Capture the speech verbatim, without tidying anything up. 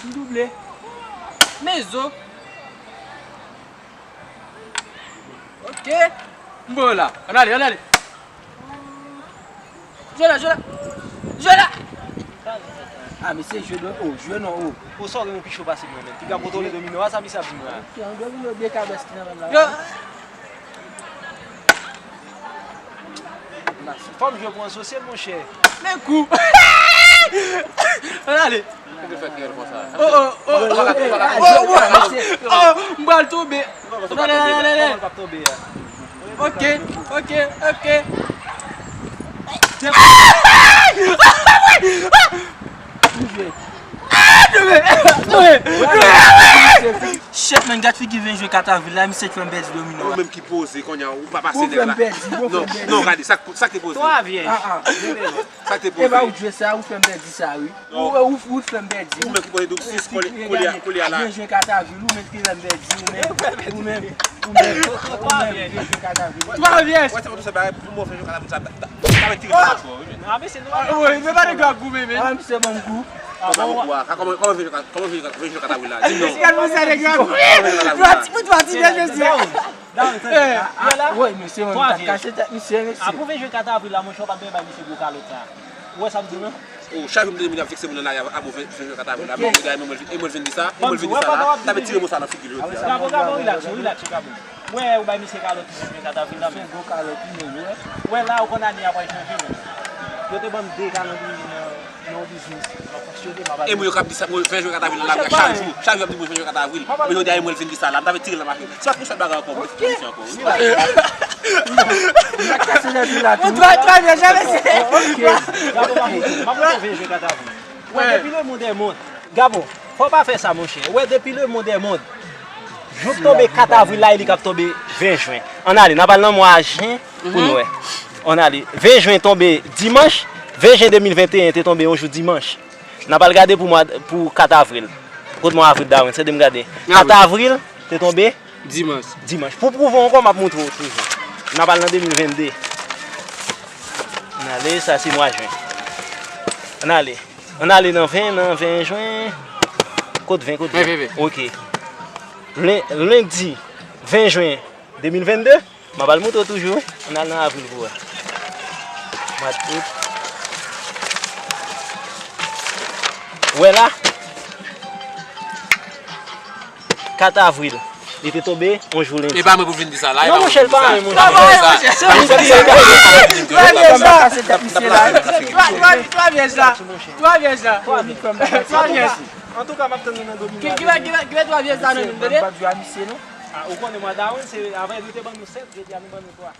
M double. Men zo. Ok. M voye w la. Ann ale, ann ale. Jwe la, jwe la. Jwe la. Ah, mesye, jwe do, oh, jwe non, oh. Ou sa w gen yon pi cho pase mwen menm. Piga kontwole domino a, sa misye ap di mwen a. Ok, yon domino de kabès ki nan men la. Yo. Fò m jwe pou asosye l, monchè. Men kou. Ann ale. Ou te fè kriyèl konsa. Oh, oh, oh, oh, oh, oh, oh, oh, m pral tonbe. Non, non, non, non, non. Ok, ok, ok. Shit, man, gad figi ven jwe kat avril la, misye fè m pèdi domino a. Ou menm ki poze, kounye a, ou pa pase nèg la. Non, non, gade, sa, sa k te poze. Twa vyèj. Ah, ah. Sa k te poze. E pa ou jwe sa, ou fè m pèdi sa, wi. Ou, ou, ou fè m pèdi. Ou menm ki poze doub sis, kounye a, kounye a la. Byen jwe kat avril, ou menm ki fè m pèdi, ou menm, ou menm, ou menm, ou menm, byen jwe kat avril. Twa vyèj. Wè, se pa tou se bagay pou mwen fè jwe kat avril sa, ta, ta, ta mèt tire nan macho, wi, men. Ah, men se nou. Ah, wi, men pa nèg yo ap goumen, men. Ah, misye ban m kou. Kòman ou kou a? Kòman, kòman fè jwe kat, kòman fè jwe kat, fè jwe kat avril la? Di non. Misye ap fè nèg yo ap goumen. Twa ti, pou twa ti vyèj, mesye. Dawonn, tande. Ah, ah, wi, mesye, mwen ta kache tèt misye, mesye. Apre w vin jwe kat avril la, monchè, w pa t bezwen bay misye gwo kalòt sa. Ou wè sa m di w lan? Oh, chak jou m tande moun ap vekse moun nan lari a, a bon ven, ven jwe kat avril la. Bon, gade, e mwen, e mwen vin di sa, e mwen vin di sa la. N ap tire mo sa nan figi l jodi a. Gabo, Gabo, relax, relax, Gabo. Wè, ou bay misye kalòt pou ven jwe kat avril la, men. Gwo kalòt, wi, men, wi. Wè, la, ou konn ane a pral chanje, men. Yo te ban m de kalandriye nan, nan yon biznis. M ap fonksyone, m ap ale. E mwen yo k ap di sa, mwen, ven jwe kat avril la, chak jou, chak jou y ap di mwen ven jwe kat avril. Men jodi a, e mwen l vin di sa la, m t ap tire l nan mache. Se pa t yon sèl bagay ankò, mwen fè misye ankò, wi. Ou twa, twa vyèj la, mesye. Ok. Gabo, m ap montre w ven jwe kat avril. Wè, depi le monde est monde. Gabo, fò w pa fè sa, monchè. Wè, depi le monde est monde. Jou k tonbe kat avril la, e li k ap tonbe ven jen. Ann ale, n ap al nan mwa jen pou n wè. Ann ale. Ven jen tonbe dimanch. Ven jen de mil venteyen te tonbe yon jou dimanch. N ap al gade pou mwa, pou kat avril. Kot mwa avril, Darwin? Sede m gade. Kat avril te tonbe dimanch. Dimanch. Pou pwouve w ankò, m ap montre w toujou. N ap al nan de mil vennde. Ann ale, sa se mwa jen. Ann ale. Ann ale nan ven, nan ven jen. Kot ven, kot ven? Ven, ven, ven. Ok. Len-, lendi ven jen de mil vennde. M ap al montre w toujou, wi. Ann al nan avril pou wè. Mwa d out. Ou wè la? Kat avril. Li te tonbe yon jou lendi. E pa mwen pou vin di sa la, e pa mwen pou vin di sa. Non, monchè, l pa mwen, monchè. Twa vyèj la. Twa vyèj la. Twa vyèj la. Twa vyèj. Antouka, m ap tann nou nan domino a. Ki, ki, ki, ki twa vyèj la nan nou, tande? Ah, ou konnen mwa dawonn, se, avan nou te ban nou sèt, jodi a nou ban nou twa.